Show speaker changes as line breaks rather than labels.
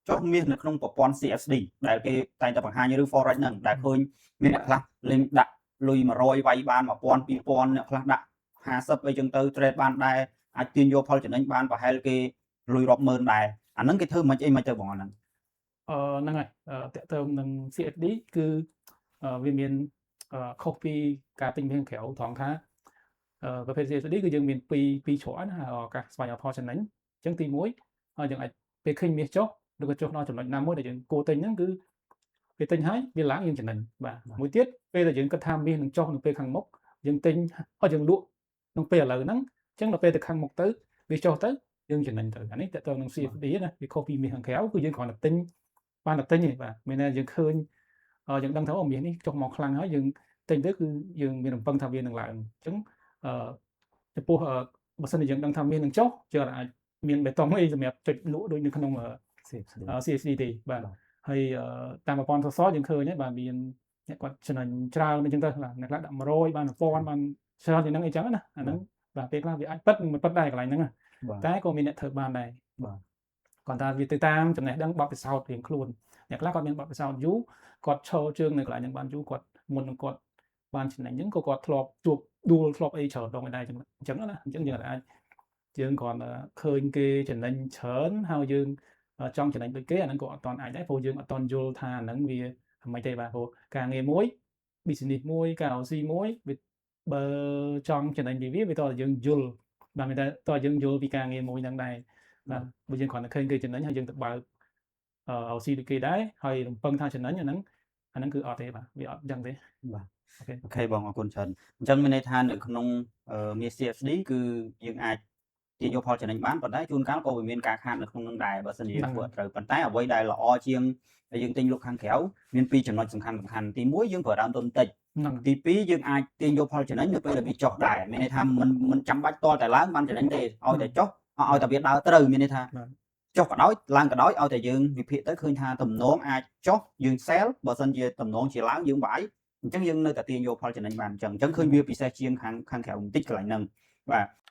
ចុះមាសនៅក្នុងប្រព័ន្ធ CFD ដែលគេតែងតែបង្ហាញឬ forex ហ្នឹងដែលឃើញមានអ្នកខ្លះលេងដាក់លុយ100វាយបាន1000 2000អ្នកខ្លះដាក់50អីចឹងទៅ trade បានដែរអាចទាញយកផលចំណេញបានប្រហែលគេលុយរាប់ម៉ឺនដែរអាហ្នឹងគេធ្វើមិនអីមិនទៅបងអាហ្នឹង?
ហ្នឹងហើយតកតើនឹង CFD គឺវាមានខុសពីការទិញមាសក្រៅត្រង់ថាប្រភេទ CFD គឺយើងមានពីរច្រកណាឱកាសស្វែងរកផលចំណេញអញ្ចឹងទី1ហើយយើងអាចពេលឃើញមាសចុះឬក៏ចុះដល់ចំណុចណាមួយដែលយើងគួរទិញហ្នឹងគឺពេលទិញហើយវាឡើងយើងចំណេញបាទមួយទៀតពេលដែលយើងគិតថាមាសនឹងចុះនៅពេលខាងមុខយើងទិញហើយយើងលក់ក្នុងពេលឥឡូវហ្នឹងអញ្ចឹងដល់ពេលទៅខាងមុខទៅវាចុះទៅយើងចំណេញទៅអានេះតើតើនឹង CFD ណាវាខុសពីមាសខាងក្រៅគឺយើងគ្រាន់តែទិញបានតែទិញទេបាទមានន័យយើងឃើញយើងដឹងថាអូមាសនេះចុះមកខ្លាំងហើយយើងទិញទៅគឺយើងមានរំពឹងថាវានឹងឡើងអញ្ចឹងអឺចំពោះបើសិនជាយើងដឹងថាមាសនឹងចុះយើងអាចមានបេតុងអីសម្រាប់ចុចលក់ដូចនៅក្នុង
CFD
CFD ទេបាទហើយតាមប្រព័ន្ធសសរយើងឃើញហើយបាទមានអ្នកគាត់ចំណេញច្រើនអញ្ចឹងទៅបាទអ្នកខ្លះដាក់100បាន1000បានច្រើនជាងហ្នឹងអីចឹងណាអាហ្នឹងបាទពេលខ្លះវាអាចពិតនិងមិនពិតដែរកន្លែងហ្នឹងតែក៏មានអ្នកធ្វើបានដែរ
បាទ
គាត់ថាវាទៅតាមចំណេះដឹងបទពិសោធន៍រៀងខ្លួនអ្នកខ្លះគាត់មានបទពិសោធន៍យូរគាត់ឈរជើងនៅកន្លែងហ្នឹងបានយូរគាត់មុននឹងគាត់បានចំណេញហ្នឹងក៏គាត់ធ្លាប់ជួបដួលធ្លាប់អីច្រើនដងដែរអញ្ចឹងណាអញ្ចឹងយើងអាចយើងគ្រាន់តែឃើញគេចំណេញច្រើនហើយយើងចង់ចំណេញដូចគេអាហ្នឹងក៏អត់ទាន់អាចដែរព្រោះយើងអត់ទាន់យល់ថាអាហ្នឹងវាមិនទេបាទព្រោះការងារមួយ business មួយការរកស៊ីមួយវាបើចង់ចំណេញពីវាវាតើយើងយល់បាទមានតែតើយើងយល់ពីការងារមួយហ្នឹងដែរបាទបើយើងគ្រាន់តែឃើញគេចំណេញហើយយើងទៅបើករកស៊ីដូចគេដែរហើយរំពឹងថាចំណេញអាហ្នឹងអាហ្នឹងគឺអត់ទេបាទវាអត់អញ្ចឹងទេ
បាទ
OK
OK បងអរគុណច្រើនអញ្ចឹងមានន័យថានៅក្នុងមាស CFD គឺយើងអាចទាញយកផលចំណេញបានប៉ុន្តែជួនកាលក៏វាមានការខាតនៅក្នុងនឹងដែរបើសិនជាយើងធ្វើអត់ត្រូវប៉ុន្តែអ្វីដែលល្អជាងយើងទិញលក់ខាងក្រៅមានពីរចំណុចសំខាន់សំខាន់ទី1យើងប្រើដើមទុនតិច
ហ្នឹង
ទី2យើងអាចទាញយកផលចំណេញនៅពេលដែលវាចុះដែរមានន័យថាមិនមិនចាំបាច់តតែឡើងបានចំណេញទេឲ្យតែចុះឲ្យតែវាដើរត្រូវមានន័យថាចុះក៏ដោយឡើងក៏ដោយឲ្យតែយើងវិភាគទៅឃើញថាទំនងអាចចុះយើង sell បើសិនជាទំនងជាឡើងយើង buy អញ្ចឹងយើងនៅតែទាញយកផលចំណេញបានអញ្ចឹងអញ្ចឹងឃើញវាពិសេសជាងខាងខាងក្រៅបន្តិចកន្លែងហ្នឹងបាទ។